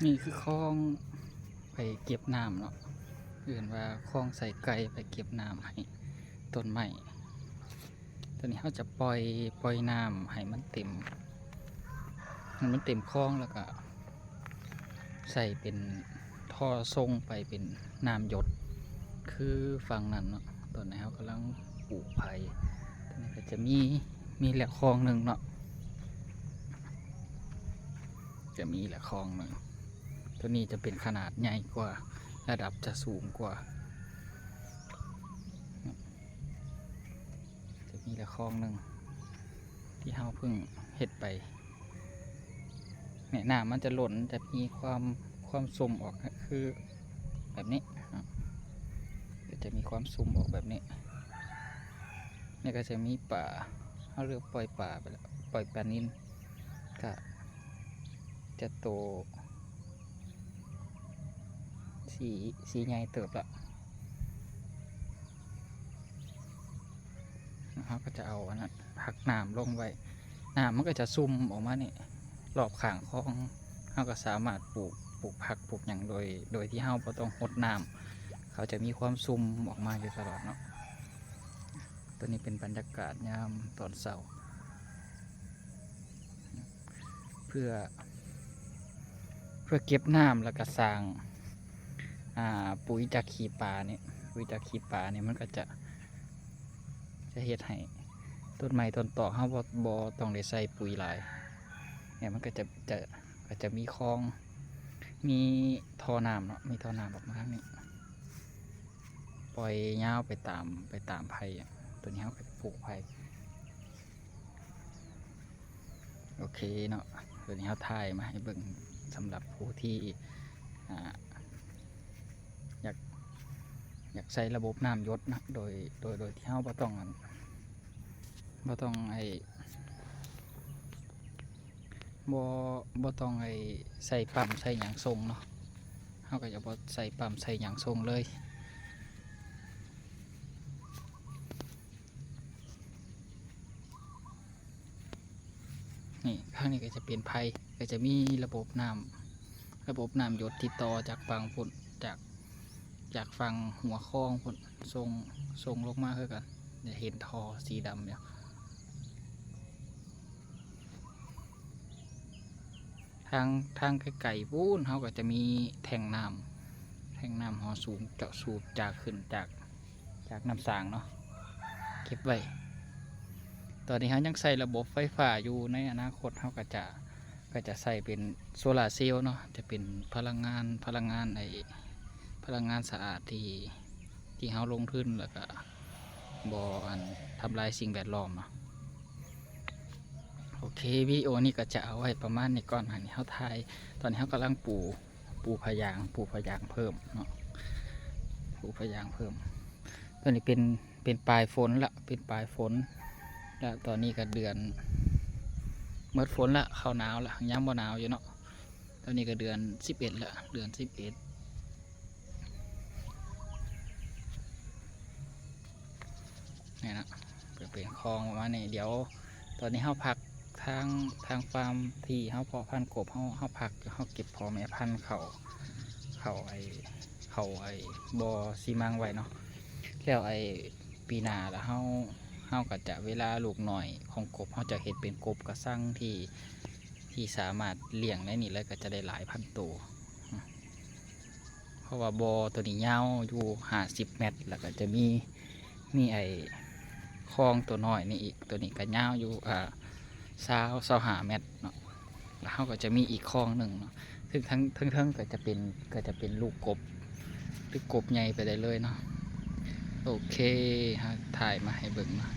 ນີ້ຄືຄອງໄປເກັບນ້ຳເນາະ ເອີ້ນວ່າຄອງໃສ່ໄກ່ ໄປເກັບນ້ຳໃຫ້ຕົ້ນໄມ້. ຕອນນີ້ເຮົາຈະປ່ອຍ ປ່ອຍນ້ຳໃຫ້ມັນເຕັມ ໃຫ້ມັນເຕັມຄອງ ແລ້ວກະໃສ່ເປັນທໍ່ສົ່ງໄປເປັນນ້ຳຢົດ ຄືຝັ່ງນັ້ນເນາະ. ຕອນນີ້ເຮົາກຳລັງປູກໄຜ່ ຕອນນີ້ກໍຈະມີ ມີແລ້ວຄອງໜຶ່ງເນາະ ຈະມີແລ້ວຄອງໜຶ່ງ. ຕົວນີ້ຈະເປັນຂະໜາດໃຫຍ່ກວ່າ ລະດັບຈະສູງກວ່າ. ຈະມີແລ້ວຄອງໜຶ່ງທີ່ເຮົາເພິ່ງເຮັດໄປ. ນີ້ ນ້ຳມັນຈະລົ້ນ ຈະມີຄວາມ ຄວາມຊຸ່ມອອກ ຄືແບບນີ້ເນາະ ກໍຈະມີຄວາມຊຸ່ມອອກແບບນີ້. ນີ້ກໍຈະມີປາ ເຮົາເລີ່ມປ່ອຍປາໄປແລ້ວ ປ່ອຍປານິນ ກະຈະໂຕສີ ສີໃຫຍ່ເຕີບລະ. ເຮົາກໍຈະເອົາອັນນັ້ນ ພັກນ້ຳລົງໄວ້ ນ້ຳມັນກໍຈະຊຸ່ມອອກມານີ້ ລອບຂ້າງຄອງ. ເຮົາກໍສາມາດປູກ ປູກຜັກ ປູກຫຍັງໂດຍ ໂດຍທີ່ເຮົາບໍ່ຕ້ອງຫົດນ້ຳ ເຂົາຈະມີຄວາມຊຸ່ມອອກມາຢູ່ຕະຫຼອດເນາະ. ຕົວນີ້ເປັນບັນຍາກາດຍາມຕອນເຊົ້າ ເພື່ອ ເພື່ອເກັບນ້ຳ ແລ້ວກະສ້າງ ອ່າ ປຸ໋ຍຈາກຂີ້ປານີ້. ປຸ໋ຍຈາກຂີ້ປານີ້ມັນກະຈະ ຈະເຮັດໃຫ້ຕົ້ນໄມ້ຕົ້ນຕອກເຮົາບໍ່ ບໍ່ຕ້ອງໄດ້ໃສ່ປຸ໋ຍຫຼາຍ. ນີ້ມັນກະຈະ ຈະ ກະຈະມີຄອງ ມີທໍ່ນ້ຳເນາະ ມີທໍ່ນ້ຳອອກມາທາງນີ້ ປ່ອຍຍາວໄປຕາມ ໄປຕາມໄຜ່. ຕົວນີ້ເຮົາກໍຈະປູກໄຜ່. ໂອເຄເນາະ ຕົວນີ້ເຮົາຖ່າຍມາໃຫ້ເບິ່ງ ສຳລັບຜູ້ທີ່ ອ່າ ຢາກ ຢາກໃຊ້ລະບົບນ້ຳຢົດເນາະ ໂດຍ ໂດຍ ໂດຍທີ່ເຮົາບໍ່ຕ້ອງ ອັນ ບໍ່ຕ້ອງ ໄອ້ ບໍ່ ບໍ່ຕ້ອງ ໄອ້ ໃສ່ປ້ຳໃສ່ຫຍັງສົ່ງເນາະ. ເຮົາກໍຈະບໍ່ໃສ່ປ້ຳໃສ່ຫຍັງສົ່ງເລີຍ. ນີ້ ທາງນີ້ກໍຈະເປັນໄຜ່ ກໍຈະມີລະບົບນ້ຳ ລະບົບນ້ຳຢົດທີ່ຕໍ່ຈາກຝັ່ງພຸ້ນ ຈາກ ຈາກຝັ່ງຫົວຄອງພຸ້ນ ສົ່ງ ສົ່ງລົງມາຄືກັນ. ຈະເຫັນທໍ່ສີດຳຢູ່ ທາງ ທາງໄກໆພຸ້ນ ເຮົາກໍຈະມີແທ້ງນ້ຳ ແທ້ງນ້ຳຫໍສູງ ເຈາະສູບຈາກ ຂຶ້ນຈາກ ຈາກນ້ຳສ້າງເນາະ ເກັບໄວ້. ຕອນນີ້ເຮົາຍັງໃຊ້ລະບົບໄຟຟ້າຢູ່ ໃນອະນາຄົດເຮົາກໍຈະ ກໍຈະໃຊ້ເປັນໂຊລາເຊວເນາະ ຈະເປັນພະລັງງານ ພະລັງງານ ໄອ້ ພະລັງງານສະອາດທີ່ ທີ່ເຮົາລົງທຶນ ແລ້ວກະບໍ່ ອັນ ທຳລາຍສິ່ງແວດລ້ອມເນາະ. ໂອເຄ ວິດີໂອນີ້ກໍຈະເອົາໄວ້ປະມານນີ້ກ່ອນ. ອັນນີ້ເຮົາຖ່າຍ ຕອນນີ້ເຮົາກຳລັງປູ ປູຜ້າຢາງ ປູຜ້າຢາງເພີ່ມເນາະ ປູຜ້າຢາງເພີ່ມ. ຕອນນີ້ເປັນ ເປັນປາຍຝົນລະ ເປັນປາຍຝົນລະ. ຕອນນີ້ກໍເດືອນ ໝົດຝົນລະ ເຂົ້າໜາວລະ ຍັງບໍ່ໜາວຢູ່ເນາະ. ຕອນນີ້ກໍເດືອນສິບເອັດລະ ເດືອນສິບເອັດ. ນີ້ນະ ເປັນ ເປັນຄອງປະມານນີ້. ດຽວຕອນນີ້ເຮົາພັກ ທາງ ທາງຟາມທີ່ເຮົາເພາະພັນກົບ ເຮົາ ເຮົາພັກ ເຮົາເກັບພໍ່ແມ່ພັນເຂົ້າ ເຂົ້າໄອ້ ເຂົ້າໄອ້ບໍ່ຊີມັງໄວ້ເນາະ. ແລ້ວໄອ້ປີໜ້າລະ ເຮົາ ເຮົາກໍຈະ ເວລາລູກນ້ອຍຂອງກົບ ເຮົາຈະເຮັດເປັນກົບກະຊັງທີ່ ທີ່ສາມາດລ້ຽງໃນນີ້ເລີຍ ກໍຈະໄດ້ຫຼາຍພັນໂຕ. ເພາະວ່າບໍ່ຕົວນີ້ຍາວຢູ່ຫ້າສິບແມັດ ແລ້ວກໍຈະມີ ມີໄອ້ຄອງຕົວນ້ອຍນີ້ອີກ ຕົວນີ້ກໍຍາວຢູ່ ອ່າ ຊາວ ຊາວຫ້າແມັດເນາະ. ແລ້ວເຮົາກໍຈະມີອີກຄອງໜຶ່ງເນາະ ເທິງ ເທິງ ເທິງ ເທິງກໍຈະເປັນ ກໍຈະເປັນລູກກົບ ຫຼືກົບໃຫຍ່ໄປໄດ້ເລີຍເນາະ. ໂອເຄ ເຮົາຖ່າຍມາໃຫ້ເບິ່ງເນາະ